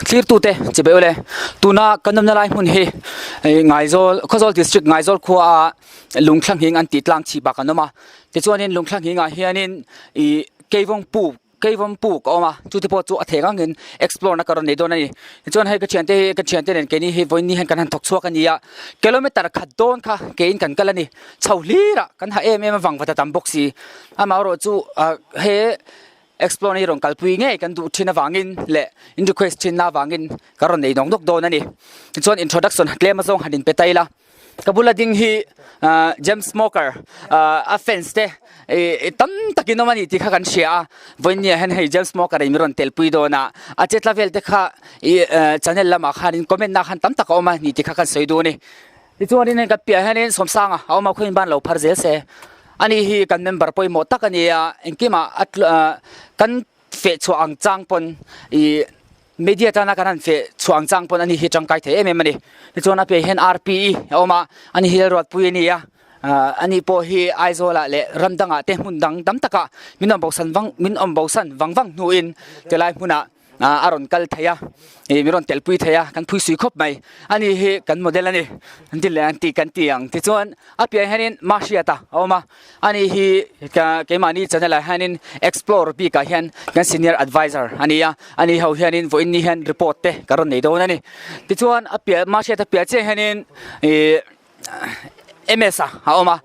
Thlirtute chi beuh le tuna kan awmna lai hmun hi Ngaizawl Khawzawl district Ngaizawl khua a lungthla nghing an tih tlang chhip ah kan awm a tichuanin lungthla nghing ah hianin ih keivawng puk keivawng puk a awm a chute pawh chu a theng angin explore na ka rawn nei dawn a ni tichuan hei ka thiante hi ka thiante nen keini hi vawiin ni hian kan han thawk chhuak a ni a kilometer khat dawn kha keiin kan kal a ni chho hlir ah kan ha em em a vang vat a tam bawk si amaherawhchu chu ah he Explore hi rawn kalpui ngei kan duh thin avangin leh in request thin na avangin ka rawn nei nawk nawk dawn a ni. Tichuan introduction tlem azawng han inpe ta ila. Ka bula ding hi James Smoker a fans te tam takin awm a ni tih kha kan hria a. Vawiinniah hian hei James Smoker in min rawn telpui dawn a, a chetla vel te kha i channel lamah khanin comment na khan tam tak a awm a ni tih kha kan sawi duh a ni. Tichuanin hei kan piah hianin Sawmsanga a awm a, khawiin ban lo phar zel se. Ani hi kan member pawimawh tak a ni a, engkimah a kan feh chhuah ang chang pawn ih media tana kan han feh chhuah ang chang pawn ani hi tangkai thei em em a ni. Tichuan a piah hian RPE a awm a, ani hi Lalruatpui a ni a, ani pawh hi Aizawlah leh ram dangah te hmun dang tam takah min awm bosan vang min awm bosan vang vang hnuin tilai hmunah a rawn kal thei a ih min rawn telpui thei a kan phui sui khawp mai ani hi kan model ani an ti leh an ti kan ti ang tichuan a piah hianin mahriata a awm a ani hi keimahni channel ah hianin explore bik ah hian kan senior advisor ani a ani ho hianin vawiin ni hian report te ka rawn nei dawn ani tichuan a piah mahriata piah chiah hianin ih MS a a awm a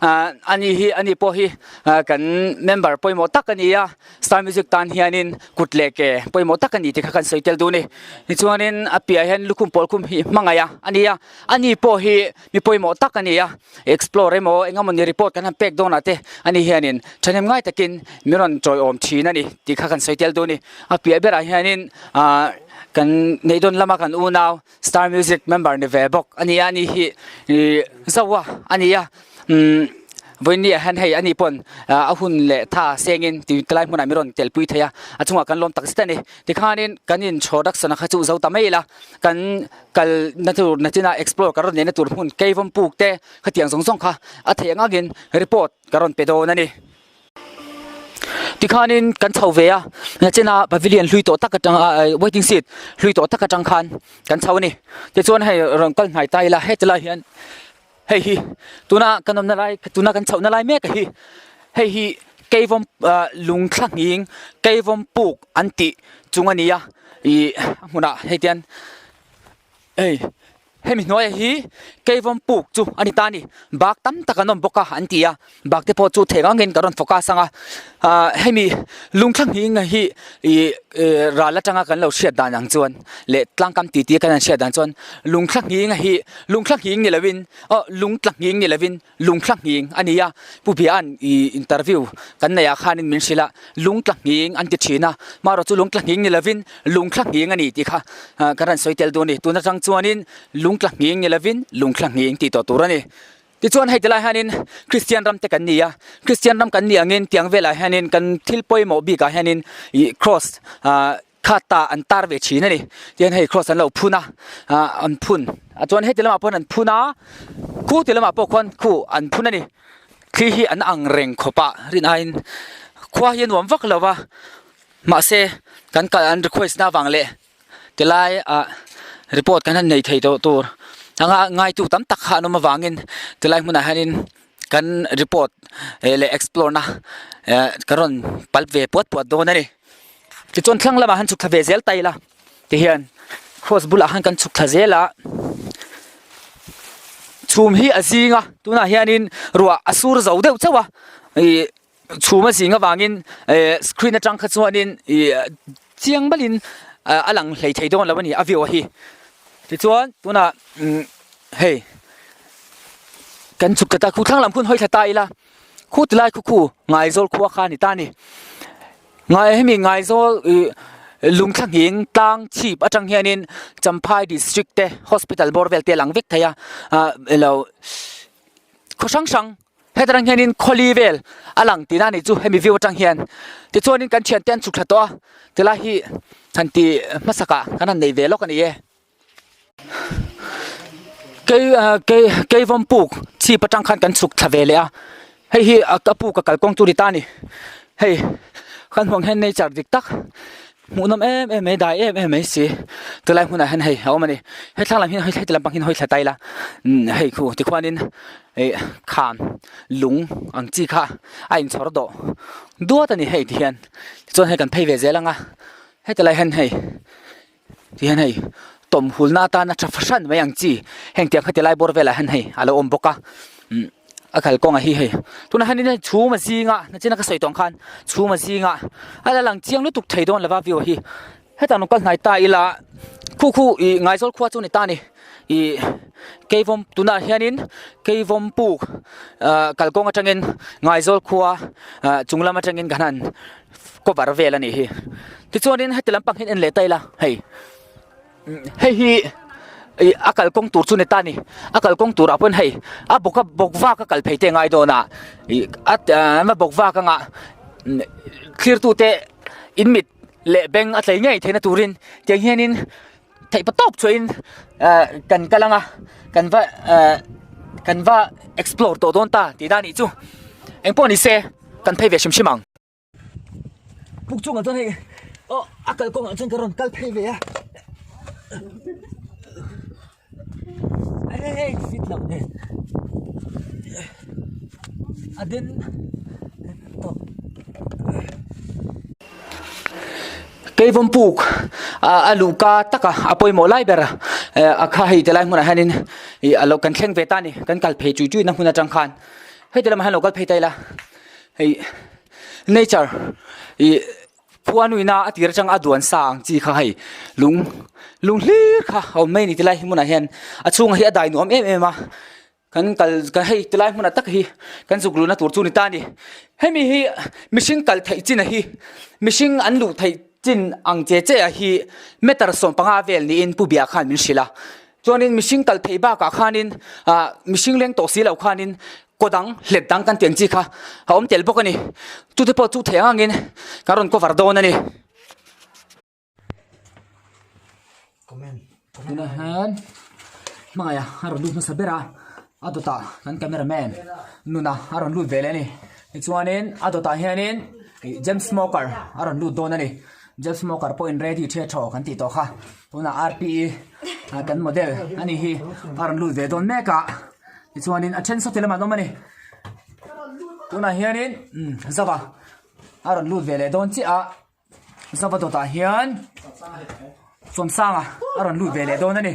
ah ani hi ani pawh hi ah kan member pawimawh tak a ni a star music tan hianin kut leh ke pawimawh tak a ni tih kha kan sawi tel duh a ni tichuanin a piah hian lukhum pawl khum hi hmangaih a a ni a ani pawh hi mi pawimawh tak a ni a explore emaw eng emawni report kan han pek dawnah te ani hianin thahnem ngai takin min rawn tawiawm thin a ni tih kha kan sawi tel duh a ni a piah berah hianin ah kan neih dawn lama kan unau Star Music member ni ve bawk a ni a, ani hi ih Zoa a ni a, umm vawiin ah hian hei ani pawn a hun leh tha sengin ti tilai hmunah min rawn telpui thei a, a chungah kan lawm tak zet a ni. Tikhanin kan introduction a kha chu zo ta mai ila, kan kal na tur nachina explore kan rawn neihna tur hmun Keivawm puk te khatiang zawng zawng kha a theih ang angin report ka rawn pe dawn a ni. Tikhanin kan chho ve a, nachina pavilion hlui tawh tak atang a waiting seat hlui tawh tak atang khan kan chho a ni. Tichuan hei rawn kal hnai ta ila heti lai hian hei hi tuna kan awmna lai tuna kan chhohna lai mek a hi hei hi keivawm ah lung thla nghing keivawm puk an tih chung a ni a ih a hmunah hei tian hei. Hemi hnuaiah hi Keivawm puk chu a ni ta a ni. Bak tam tak an awm bawk a an ti a, bak te pawh chu thei ang angin ka rawn focus ang a. Ahh hemi lungthla nghing hi ih ral atanga kan lo hriat dan ang chuan leh tlangkam titi a kan han hriat dan chuan lungthla nghing hi lungthla nghing ni lovin aw lungtla nghing ni lovin Lungthla nghing a ni a, Pu Bia'n ih interview kan neih ah khanin min hrilh a, lungtla nghing an ti thin a, hmarawh chu lungtla nghing ni lovin lungthla nghing a ni tih kha kan rawn sawi tel duh a ni. Tun atang chuanin lungtla nghing ni lovin lungthla nghing tih tawh tur a ni. Tichuan hei tilai hianin Kristian ram te kan ni a, Kristian ram kan nih angin tiang velah hianin kan thil pawimawh bikah hianin ih cross ah Kha ta an tar ve thin a ni. Tihian hei cross an lo phun a, ah an phun a chuan heti lamah pawh an phun a, khu ti lamah pawh khuan khu an phun a ni. Thli hi an ang reng khawp a rin aiin khua hi a nuam vak lo va, mahse kan kal an request na avang leh tilai ah report kan han nei thei tawh tur anga ngaitu tam tak kha an awm avangin tilai hmunah hianin kan report leh explore na eh ka rawn pal ve puat puat dawn a ni. Tichuan thlang lamah han chhuk thla ve zel ta ila tihian cross bulah khan kan chhuk thla zel a chhum hi a zing a tunah hianin ruah a sur zo deuh chauh a ih chhum a zing avangin eh screen atang kha chuanin ih chiang malin a lang hlei thei dawn lo a ni a view a hi tichuan tunah umm hei kan chhuk thla ta khu thlang lam khu an hawi thla ta ila khu tilai khu khu Ngaizawl khua kha a ni ta a ni. Ngai hemi Ngaizawl ih lungthla nghing tlang chhip atang hianin Champhai district te hospital bawr vel te a lang vek thei a ah elo khaw hrang hrang heta tang hianin khawli vel a lang tihna a nih chu hemi view atang hian tichuanin kan thiante an chhuk thla tawh a tilai hi han tih hmasakah kan han nei ve lawk a ni e. Kei ah kei keivawm puk chhip atang khan kan chhuk thla ve leh a hei hi a puk a kalkawng chu a ni ta a ni hei kan hmuh ang hian nature dik tak hmuhnawm em em mai dai em em mai si. Chulai hmunah hian hei a awm a ni. He thlang lam hi heti lampang hian hawi thla ta ila umm hei khu tikhuanin ih kham lung ang chi kha a inchhawr dawh duat a ni hei ti hian. Tichuan hei kan phei ve zel ang a, heti lai hian hei ti hian hei tawmhulna atana tha fahran mai ang chi heng tiang khati lai bawr velah hian hei a lo awm bawk a umm a kalkawngah hi hei tunah hian in chhum a zinga nachina ka sawi tawh ang khan chhum a zinga a la lang chiang lutuk thei dawn lova view hi hetah rawn kal hnai ta ila khu khu ih Ngaizawl khua chu a ni ta a ni ih Keivawm tunah hianin Keivawm puk ah kalkawng atangin Ngaizawl khua ah chung lam atangin kan han cover vel a nih hi tichuanin heti lampang hi en leh ta ila hei hei hi ih a kalkawng tur chu ni ta a ni a kalkawng turah pawhin hei a bawk a bawk vak a kal phei te a ngai dawn a ih a a bawk vak anga thlirtute in mit leh beng a tlei ngei theihna turin tiang hianin theih pa tawp chuahin ah kan kal ang a kan va ah kan va explore tawh dawn ta tih na anih chu engpawh ni se kan phei ve hrim hrim ang. Puk chungah chuan hei aw a kalkawngah chuan ka rawn kal phei ve a hei fit loh nen a den tawp. Keivawm puk a luhka taka a pawimawh lai ber a kha hei tilai hmunah hianin ih a lo kan thleng ve ta a ni kan kal phei chui chui na hmun atang khan heti lamah hian lo kal phei ta ila. Hei nature ih khuanuina a tir atanga a duan sa ang chi kha hei lung lung hlir kha a awm mai a ni tilai hmunah hian a chhungah hi a dai nuam em em a kan kal kan hei tilai hmunah tak hi kan zuk luhna tur chu a ni ta a ni hemi hi mihring kal theih chin a hi mihring an luh theih chin ang che che ah hi meter 15 vel niin pu bia khan min hrilh a chuanin mihring kal theih bakah khanin ah mihring leng tawh si loh khanin Kaw dang, hlet dang kan tih ang chi kha a awm tel bawk a ni. Chute pawh chu theih ang angin kan rawn cover dawn a ni. Tunah hian hmangaih a rawn lut hmasa ber a, a dawtah kan camera man nuna a rawn lut ve leh a ni. Tichuanin a dawtah hianin James Smoker a rawn lut dawn a ni. James Smoker pawhin ready ṭhe ṭhaw kan tih tawh kha. Tunah RPE kan model a nih hi a rawn lut ve dawn mek a. Tichuanin a then saw ti lamah an awm a ni. Tunah hianin Zava a rawn lut ve leh dawn chiah a, Zava dawtah hian Sawmsanga a rawn lut ve leh dawn a ni.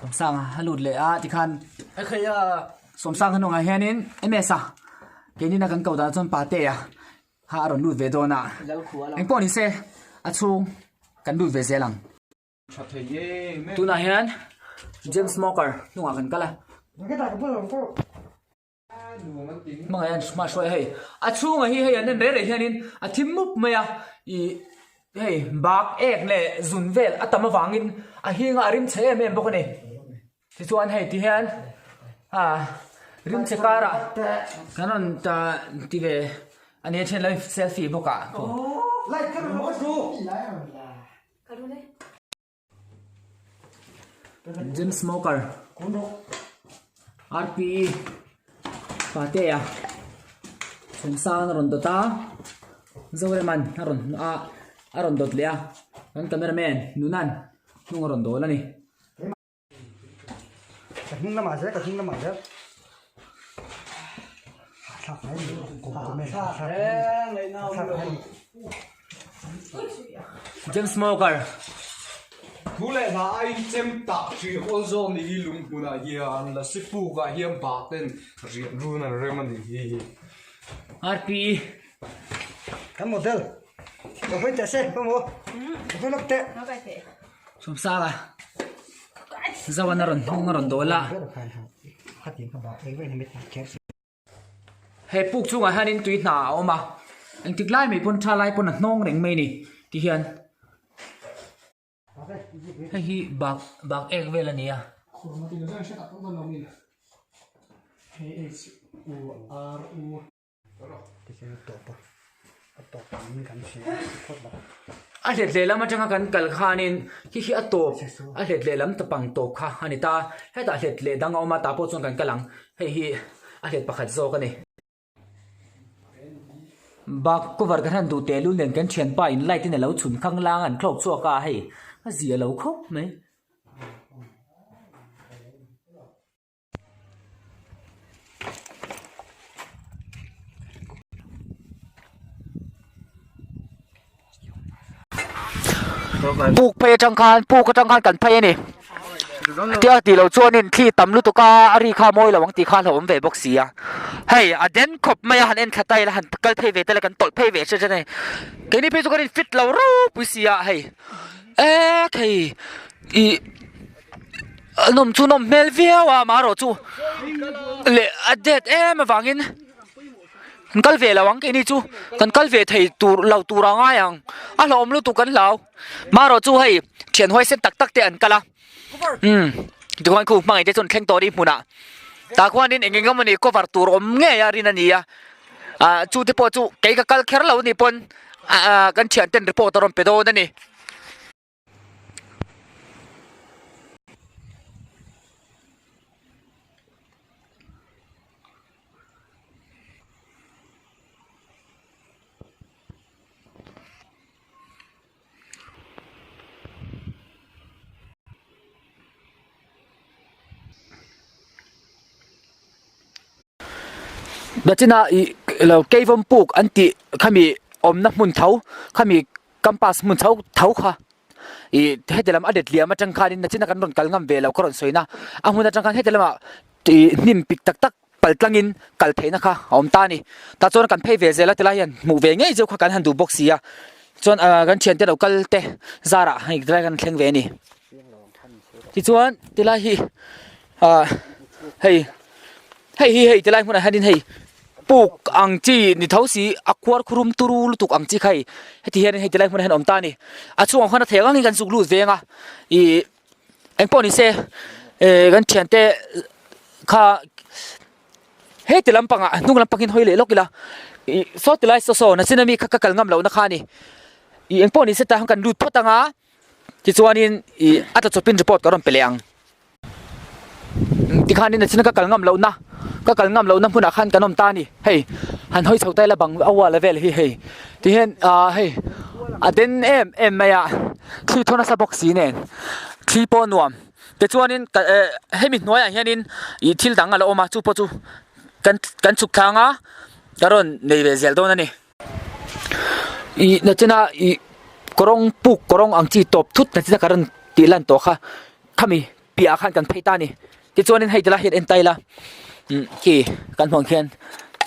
Sawmsanga a lut leh a tikhan Sawmsanga hnungah hianin MS-a keinin a kan ko dan chuan Patea kha a rawn lut ve dawn a. Engpawh ni se a chhung kan lut ve zel ang. Tunah hian James Smoker hnungah kan kal a. Hmangaih an hma hruai a hei. A chhungah hi hei an en reh reh hianin a thim mup mai a. Ih hei bak ek leh zun vel a tam avangin a hing a a rim chhe em em bawk a ni. Tichuan hei ti hian ah rimchhe karah kan rawn ta ti ve a ni a then lo selfie bawk ah. Gym smoker RPE Patea Sawmsang a rawn dawt a Zoreman a rawn a a rawn dawt leh a kan camera man Nunan hnung a rawn dawl a ni. Ka hnung lamah zel ka hnung lamah zel. James Smoker. Thu leh hla aiin chem tah hrih hawl zawk ni hi lung hmunah hian lasi pukah hian bah ten riah run an rem a nih hi. RPE. Kan model. Ka hawi teh se, ka maw. Ka hawi lawk teh. Sawmsanga Zoan a rawn hnung a rawn dawl a. He puk chungah hianin tui hna a awm a, engtik lai mai pawn tha lai pawn a hnawng reng mai a ni ti hian hei hi bak bak ek vel a ni a. A hlet lehlam atanga kan kal khanin khi khi a tawp a hlet lehlam ta pang tawp kha a ni ta hetah hlet leh dang a awm a tah pawh chuan kan kal ang hei hi a hlet pakhat zawk a ni. Bak cover kan han duh tehlul nen kan thianpa in light in alo chhun khang lang an thlawk chhuak a hei. a zia lo khawp mai. Puk phei atang khan puk atang khan kan phei a ni tia tih loh chuanin thli tam lutuk a a ri kha a mawi lo ang tih kha a hlauhawm ve bawk si a hei a den khawp mai a han en thla ta ila han kal phei ve ta ila kan tawlh phei ve hret hret a ni keini phei chu kan in fit lo ropui si a hei ek hei ih a nawm chu nawm hmel viau a amaherawh chu leh a det em avangin kan kal ve lo ang keini chu kan kal ve thei tur lo tur a ngai ang a hlauhawm lutuk kan hlau marawh chu hei thian huaisen tak tak te an kal a umm tichuan khu hmangaih te chu an thleng tawh a ni hmunah tah khuanin eng eng emawni cover tur awm ngei a rin a ni a ah chu te pawh chu kei ka kal kher lo a nih pawn ah kan thian ten report a rawn pe dawn a ni. Nachina ih lo keivawm puk an tih khami awmna hmun tho khami Campus hmun chho tho kha ih heti lam a det liam atang khanin nachina kan rawn kal ngam ve lo ka rawn sawi na a hmun atang khan heti lamah ih hnim pik tak tak pal tlangin kal theihna kha a awm ta a ni tah chuan kan phei ve zel a tilai hian hmuh ve ngei zeuh kha kan han duh bawk si a chuan ah kan thiante lo kal te zarah hei tilai kan thleng ve a ni tichuan tilai hi ah hei hei hi hei tilai hmunah hianin hei. Puk ang chi ni tho si a khuar khurum turu lutuk ang chi kha hei heti hianin hei tilai hmunah hian a awm ta a ni a chhungah khuan a thei ang angin kan zuk lut veng a ih engpawh ni se eh kan thiante kha heti lampangah hnung lampangin hawi leh lawk ila ih saw tilai saw saw nachin ami kha ka kal ngam lohna kha a ni ih engpawh ni se tah hian kan lut phawt ang a tichuanin ih a tla chawpin report ka rawn pe leh ang. Tikhanin a china ka kal ngam lohna ka kal ngam lohna hmunah khan kan awm ta a ni hei han hawi chho ta ila bang a wall vel hi hei tihian ah hei a den em em mai a thli thaw nasa bawk si nen thli pawh nuam tichuanin ka eh hemi hnuaiah hianin ih thil dang a la awm a chu pawh chu kan kan chhuk thlang a ka rawn nei ve zel dawn a ni. Ih nachina ih kawrawng puk kawrawng ang chi tawp thut nachina ka rawn tih lan tawh kha khami piahah khan kan phei ta a ni tichuanin hei tilai hian en ta ila umm khi kan hmuh ang khian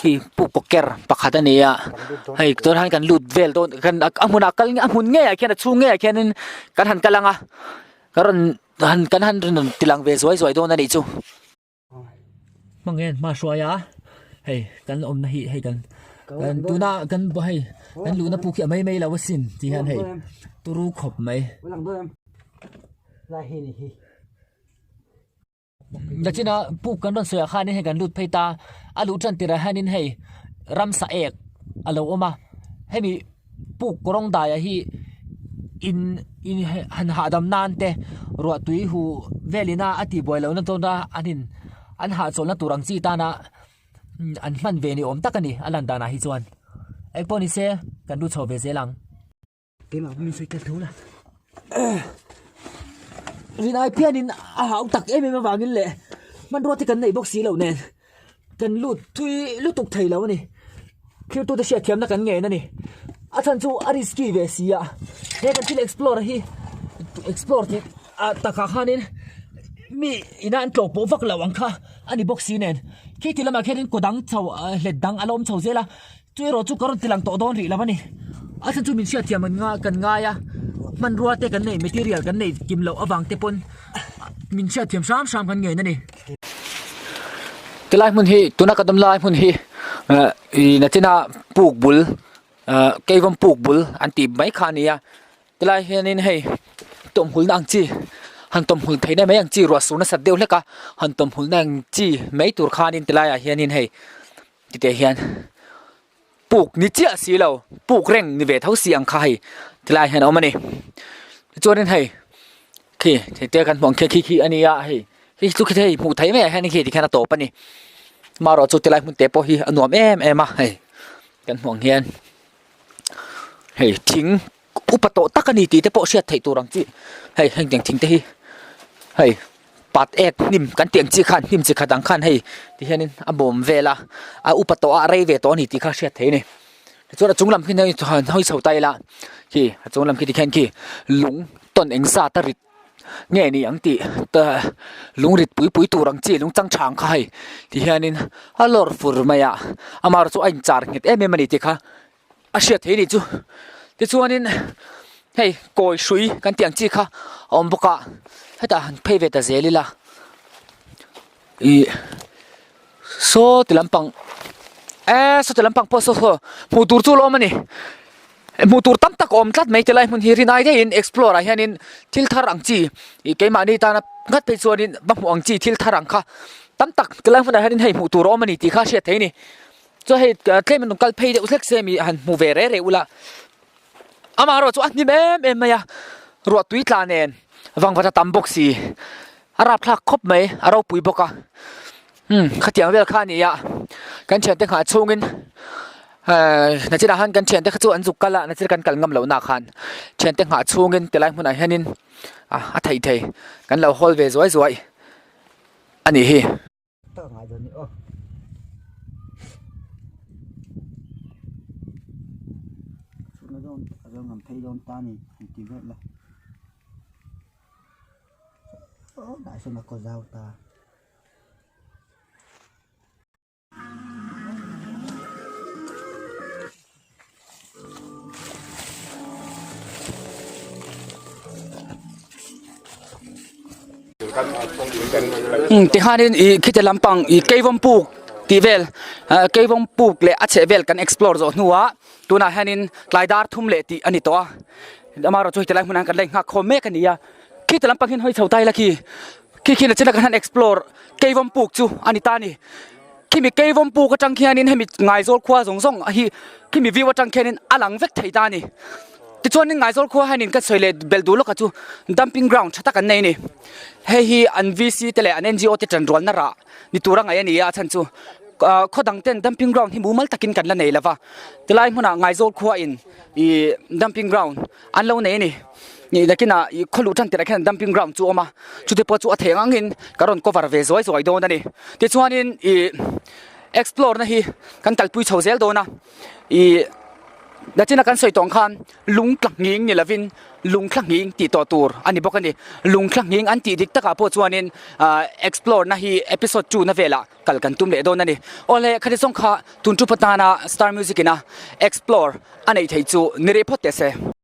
khi puk kaw ker pakhat a ni a hei tunah hian kan lut vel dawn kan a hmunah kal a hmun ngeiah khian a chhung ngeiah khianin kan han kal ang a ka rawn han kan han rawn tilang ve zuai zuai dawn a nih chu. Hmang hian hma hruai a hei kan awmna hi hei kan kan tuna kan hei kan luhna puk hi a mai mai lo asin tih hian hei turu khawp mai. Nachina puk kan rawn sawi ah khanin hei kan lut phei ta a luh tan tirah hianin hei ramsa ek a lo awm a hemi puk rawng daiah hi in in han hahdam nan te ruah tui huh velin a a tihbuai lohna dawn a an in an hahchawlhna tur ang chi tana an hman ve ni awm tak a ni a lan danah hi chuan engpawh ni se kan lut chho ve zel ang. Keimah pawh min sawi tel tho la. Rinai phianin a hau tak em em avangin leh hmanrua te kan neih bawk si loh nen kan lut thui lutuk thei lo a ni. Thiltute hriatthiamna kan ngen a ni. A chhan chu a risky ve si a, he kan thil explore hi explore tih ah takah khanin mi ina an tlawh pawh vak loh ang kha a ni bawk si nen. Khi ti lamah khianin kaw dang chho hlet dang a la awm chho zel a. Chu erawh chu ka rawn ti lang tawh dawn rih lo a ni. A chhan chu min hriatthiam an nga kan ngai a, hmanrua te kan nei material kan nei kim loh avang te pawn min hriatthiam hram hram kan ngen a ni. Tilai hmun hi tuna ka dawm lai hmun hi eh ih nachina puk bul eh keivawm puk bul an tih mai kha a ni a tilai hianin hei tawmhulna ang chi han tawmhul theihna mai ang chi ruah sur nasat deuh hlek a han tawmhulna ang chi mai tur khanin tilaiah hianin hei. Titeh hian puk ni chiah si lo puk reng ni ve tho si ang kha hei tilai hian a awm a ni tichuanin hei khi thei kan hmuh ang khi khi khi a ni a hei khi chu khi hei hmuh theih mai ah hian khi tikhian a tawp a ni amaherawh chu tilai hmun te pawh hi a nuam em em a hei kan hmuh ang hian hei thing. upa tawh tak a ni tih te pawh hriat theih tur ang chi hei heng tiang thing te hi hei pat ek hnim kan tih ang chi khan hnim chi khat ang khan hei ti hianin a bawm vel a a upa tawh a a rei ve tawh a ni tih kha hriat theih a ni tichuan a chung lam khi han hawi chho ta ila khi a chung lam khi tikhian khi lung tawn eng zat a rit nge ni ang tih te lung rit pui pui tur ang chi lung chang tha ang kha hei ti hianin a lawr fur mai a amaherawhchu chu a inchar nghet em em a ni tih kha a hriat theih a nih chu tichuanin hei kawi hrui kan tih ang chi kha a awm bawk a hetah han phei ve ta zel ila ih saw ti lampang eee saw ti lampang pawh saw saw hmuh tur chu a la awm a ni hmuh tur tam tak a awm tlat mai ti lai hmun hi rin ai daihin explore ah hianin thil thar ang chi ih keimahni tana nghat phei chuanin va hmuh ang chi thil thar ang kha tam tak ti lai hmunah hianin hei hmuh tur a awm a ni tih kha a hriat theih a ni chuan hei tlem in rawn kal phei deuh hlek se mi han hmu ve reh reh ula amaherawh chu a hnim em em mai a ruah tui tla nen vangvat a tam bawk si a rapthlak khawp mai a ropui bawk a umm khatiang vel kha a ni a kan thiante nghah chhungin ehh nachinah khan kan thiante kha chu an zuk kal a nachin kan kal ngam loh nah khan thiante nghah chhungin tilai hmunah hianin a theih thei kan lo hawl ve zuai zuai a nih hi. Tak ngai dawn ni aw. Chhun a dawn a dawn ngam phei dawn ta ni han ti vel la. Aw dah sawn a kaw zau ta. Tikhanin ih khiti lampang ih keivawm puk tih vel ah keivawm puk leh a chheh vel kan explore zawh hnuah tunah hianin tlai dar thum leh tih a ni tawh a amaherawh chu heti lai hmunah hian kan la inghak khawm mek a ni a khiti lampang hian hawi chho ta ila khi khi khi nachina kan han explore keivawm puk chu a ni ta a ni. Khimi keivawm puk atang khianin hemi Ngaizawl khua zawng zawng hi khimi view atang khianin a lang vek thei ta a ni. Tichuanin Ngaizawl khua hianin ka sawi leh belh duh lawk a chu dumping ground tha tak an nei a ni. Hei hi an VC te leh an NGO te tanrualna rah ni tura ngaih a ni a, a chhan chu ah khaw dang ten dumping ground hi mumal takin kan la nei lo va. Tilai hmunah Ngaizawl khua in ih dumping ground an lo nei a ni. Nih nakinah ih khaw luh tan tirah khian dumping ground chu a awm a, chute pawh chu a theng angin ka rawn cover ve zuai zuai dawn a ni. Tichuanin ih explore na hi kan kalpui chho zel dawn a, ih nachina kan sawi tawh ang khan lung tla nghing ni lovin lung thla nghing tih tawh tur a ni bawk a ni. Lung thla nghing an tih dik takah pawh chuanin ah explore na hi episode two na velah kal kan tum leh dawn a ni. Awle khati zawng kha tun thu patana star music ina explore a neih theih chu ni rih phawt teh se.